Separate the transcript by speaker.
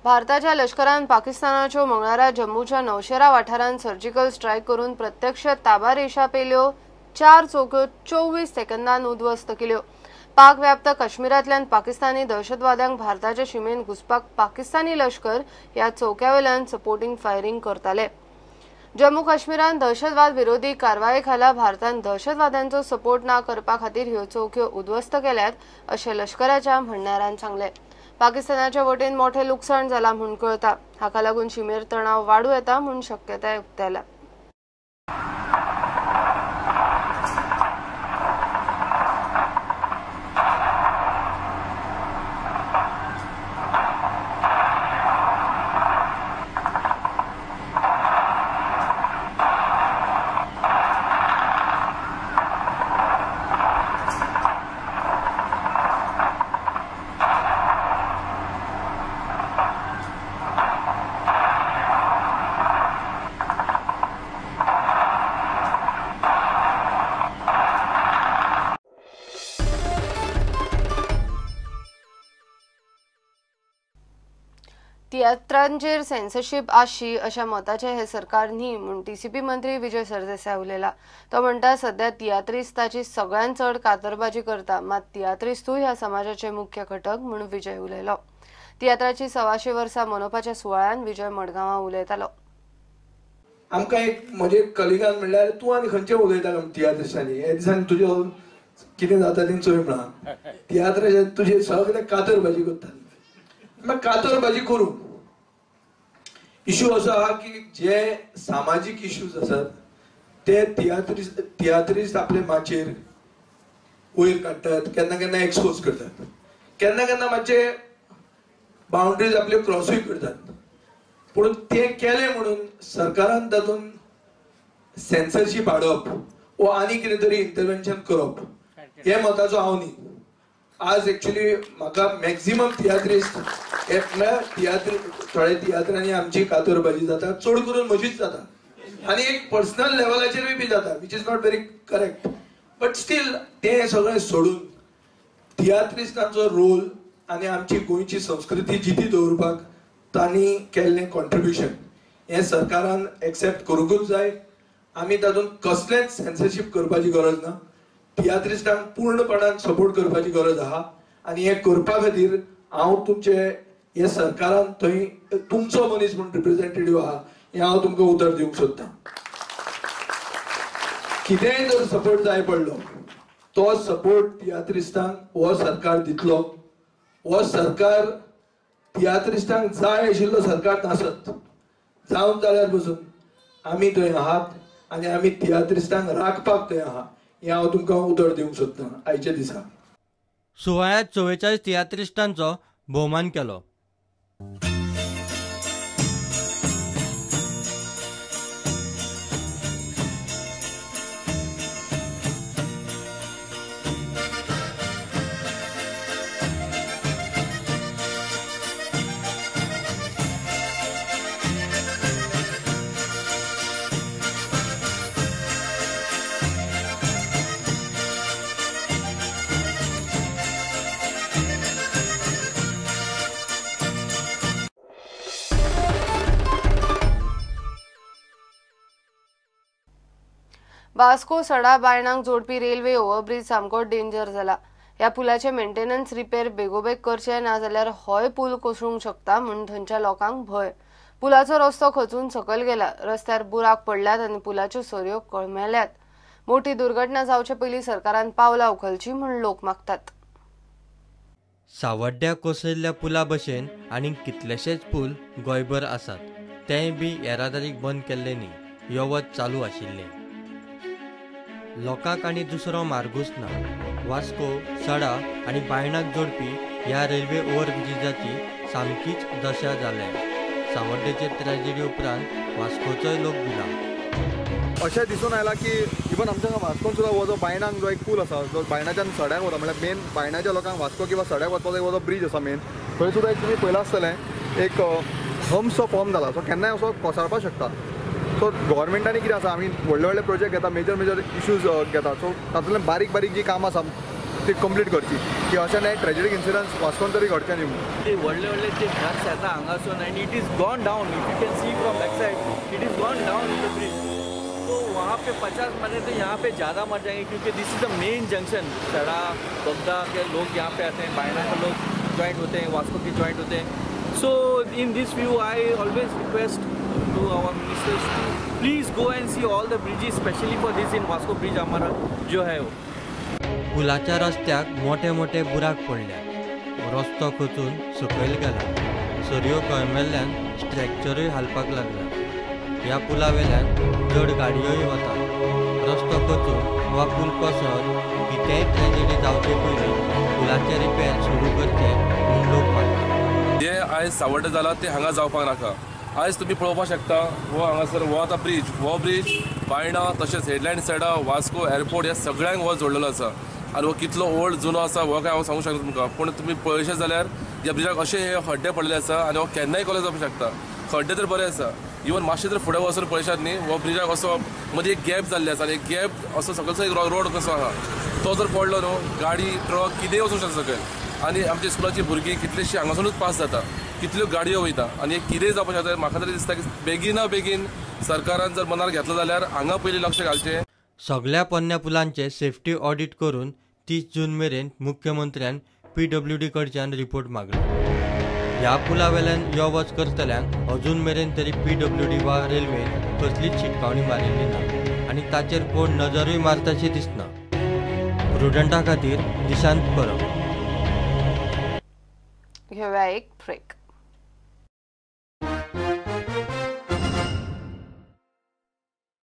Speaker 1: भारताच्या लष्करान पाकिस्तानाच्यो मंगळारा जम्मूच्या नौशेरा वाठारांत सर्जिकल स्ट्रायक करून प्रत्यक्ष ताबा रेशा पेल्यो 4 चौक्यो 24 सेकंदान उद्ध्वस्त केल्यो। पाक व्याप्त काश्मीरांतल्यान पाकिस्तानी दहशतवाद्यांक भारताच्या शिमेन घुसपाक पाकिस्तानी लष्कर ह्या चौक्यावेल्यान सपोर्टिंग फायरिंग करताले। जम्मू काश्मीरान दहशतवाद विरोधी कारवाये खाला भारतान दहशतवाद्यांचो सपोर्ट ना करपा खातीर ह्यो चौक्यो उद्ध्वस्त केल्यात अशें लष्कराच्या म्हणणारान सांगलें। पाकिस्तानाच्या वटेन मोठे लुकसाण जाला म्हूण कळता। हाका लागून शिमेर तणाव वाडू येता म्हूण शक्यताय उक्तायल्या। तियात्रांचेर सेन्सरशीप आसची अशा मताचे हे सरकार न्ही म्हूण टीसीपी मंत्री विजय सरदेसाय उलयला। तो म्हणटा सध्या तियात्रिस्ताची सगळ्यांत चड कातरबाजी करता, मात तियात्रिस्तूय ह्या समाजाचे मुख्य घटक म्हूण विजय उलयलो। तियात्राची 125 वर्सां मनोवपाच्या सुवाळ्यान विजय मडगांवां उलयतालो।
Speaker 2: आमकां एक म्हजे कलिगान म्हणल्यार तूं आनी खंयचे उलयता तियात्रिस्तांनी हे दिसांनी तुजे कितें जाता तें चोय म्हणा तियात्राचे तुजे सगळे कातरबाजी करता। मागीर कातरबाजी करूं इशू असो आहा की जे सामाजीक इश्यूज आसात ते तियात्रिस्ट आपले माचयेर वयर काडटात, केन्ना केन्ना एक्सपोज करतात, केन्ना केन्ना मातशे बाउंड्रीज आपल्यो क्रॉसूय करतात। पूण ते केले म्हणून सरकारान तातूंत सेन्सरशीप हाडप वो आनी कितें तरी इंटरवेन्शन करप हे मताचो हांव न्ही। आज एक्चुअली म्हाका मॅक्झिमम तियात्रिस्ट हे म्हळ्यार तियात्र थोडे तियात्रांनी आमची कातरबाजी जाता, चड करून म्हजीच जाता आनी एक पर्सनल लेवलाचेरूय बी जाता, which is not very correct. But still तें सगळें सोडून तियात्रिस्टांचो रोल आनी आमची गोंयची संस्कृती जिती दवरपाक तांणी केल्लें कॉन्ट्रिब्युशन हें सरकारान एक्सेप्ट करूंकूच जाय। आमी तातूंत कसलेंच सेन्सरशीप करपाची गरज ना, तियात्रिस्टांक पूर्णपणान सपोर्ट करपाची गरज आहा आनी हें करपा खातीर हांव तुमचे हे सरकारान थंय तुमचो मनीस म्हूण रिप्रेझेंटेटिव्ह आहा हें हांव तुमकां उतर दिवंक सोदतां। कितेंय जर सपोर्ट जाय पडलो तो सपोर्ट तियात्रिस्टांक हो सरकार दितलो। हो सरकार तियात्रिस्टांक जाय आशिल्लो सरकार नासत जावन जाल्यार पसून आमी थंय आहात आनी आमी तियात्रिस्टांक राखपाक थंय आहा हें हांव तुमकां उतर दिवंक सोदतां आयच्या दिसा।
Speaker 3: सुवाळ्यांत 44 तियात्रिस्टांचो भोवमान केलो।
Speaker 1: वास्को सडा बायणांक जोडपी रेल्वे ओव्हरब्रिज सामको डेंजर जाला। ह्या पुलाचे मेंटेनन्स रिपेर बेगोबेग करचे ना जाल्यार होय पूल कोसळूंक शकता म्हूण थंयच्या लोकांक भंय। पुलाचो रस्तो खचून सकयल गेला, रस्त्यार बुराक पडल्यात आनी पुलाच्यो सरयो कळमेल्यात। मोठी दुर्घटना जावचे पयलीं सरकारान पावलां उखलची म्हूण लोक मागतात।
Speaker 3: सावड्ड्या कोसळिल्ल्या पुला भशेन आनीक कितलेशेच पूल गोंयभर आसात, तेय बी येरादारीक बंद केल्ले न्ही, यो वच चालू आशिल्ले। लोकांक आनी दुसरो मार्गूच ना। वास्को सडा आनी बायणाक जोडपी ह्या रेल्वे ओव्हरब्रिजाची सामकीच दशा जाल्या। सावड्डेचे ट्रॅजेडी उपरांत वास्कोचोय लोक भिला।
Speaker 4: अशें दिसून आयलां की इवन आमच्या वास्कोन सुद्दां हो जो बायणाक जो एक पूल आसा, जो बायणाच्यान सड्याक वता, म्हणल्यार मेन बायणाच्या लोकांक वास्को किंवा सड्याक वचपाचो हो जो ब्रीज आसा मेन, थंय सुद्दां एक तुमी पळयलां आसतलें एक हम्सो फॉर्म जाला, सो केन्नाय असो कोसळपाक शकता। सो गव्हर्मेंटांनी कितें आसा, आमी व्हडले व्हडले प्रोजेक्ट घेता, मेजर मेजर इश्यूज घेता, सो तातूंतल्यान बारीक बारीक जी कामां आसा ती कंप्लीट करची की अशें न्हय ट्रेजिडीक इन्सिडंट्स वास्कोन तरी घडचे न्ही म्हणून.
Speaker 5: ते व्हडले व्हडले जे ट्रक्स येता हांगासून and it is gone down, if you can see from back side it is gone down in the bridge. तो वहाँ पे 50 मरे तो यहाँ पे ज़्यादा मर जाएंगे क्योंकि this is the main junction. Sada Bogda के लोग यहाँ पे आते हैं, बायना के लोग जॉइंट होते हैं, वास्को के जॉइंट होते हैं. So in this view I always request to our ministers to please go and see all the bridges, specially for this in Vasco bridge हमारा जो है वो.
Speaker 3: पुलाच्या रस्त्याक मोठे मोठे बुराक पडल्यात, रस्तो खचून सकयल गेला, सरयो कळमेल्ल्यान स्ट्रक्चरूय हालपाक लागला. ह्या पुला वेल्यान जड गाडयोय वतात. रस्तो खचून वा पूल कोसळून कितेंय ट्रेजेडी जावचे पयलीं पुलाचे रिपेर सुरू करचे म्हूण लोक मागतात.
Speaker 6: जे आयज सावड्डे जाला ते हांगा जावपाक नाका. आयज तुमी पळोवपाक शकता हो हांगासर हो आतां ब्रीज, हो ब्रीज बायणा तशेंच हेडलँड सडा वास्को एअरपोर्ट ह्या सगळ्यांक हो जोडलेलो आसा. आनी हो कितलो ओल्ड जुनो आसा हो काय हांव सांगूंक शकना तुमकां, पूण तुमी पळयशे जाल्यार ह्या ब्रिजाक अशे हे खड्डे पडलेले आसा आनी हो केन्नाय कोलेज जावपाक शकता. खड्डे तर बरे आसा, इवन मातशें जर फुडें वचून पळयशात न्ही हो ब्रिजाक असो मदीं एक गॅप जाल्ले आसा आनी एक गॅप असो सकयलचो एक रोड कसो आहा तो जर पडलो न्हू गाडी ट्रक कितेंय वचूंक शकता सकयल. आनी आमच्या स्कुलाची भुरगीं कितलीशीं हांगासुनूच पास जाता, कितल्यो गाडयो वयता आनी कितेंय जावपाक शकता. म्हाका तरी दिसता की बेगिना बेगीन सरकारान जर मनार घेतलो जाल्यार हांगा पयलीं लक्ष घालचें.
Speaker 3: सगळ्या पोन्न्या पुलांचे सेफ्टी ऑडिट करून 30 जून मेरेन मुख्यमंत्र्यान PWD कडच्यान रिपोर्ट मागला. ह्या पुला वेल्यान यो वच करतल्यांक अजून मेरेन तरी PWD वा रेल्वेन कसलीच शिटकावणी मारिल्ली ना आनी ताचेर कोण नजरूय मारताशी दिसना. प्रुडंटा खातीर दिशांत परब.
Speaker 1: घेऊया एक ब्रेक.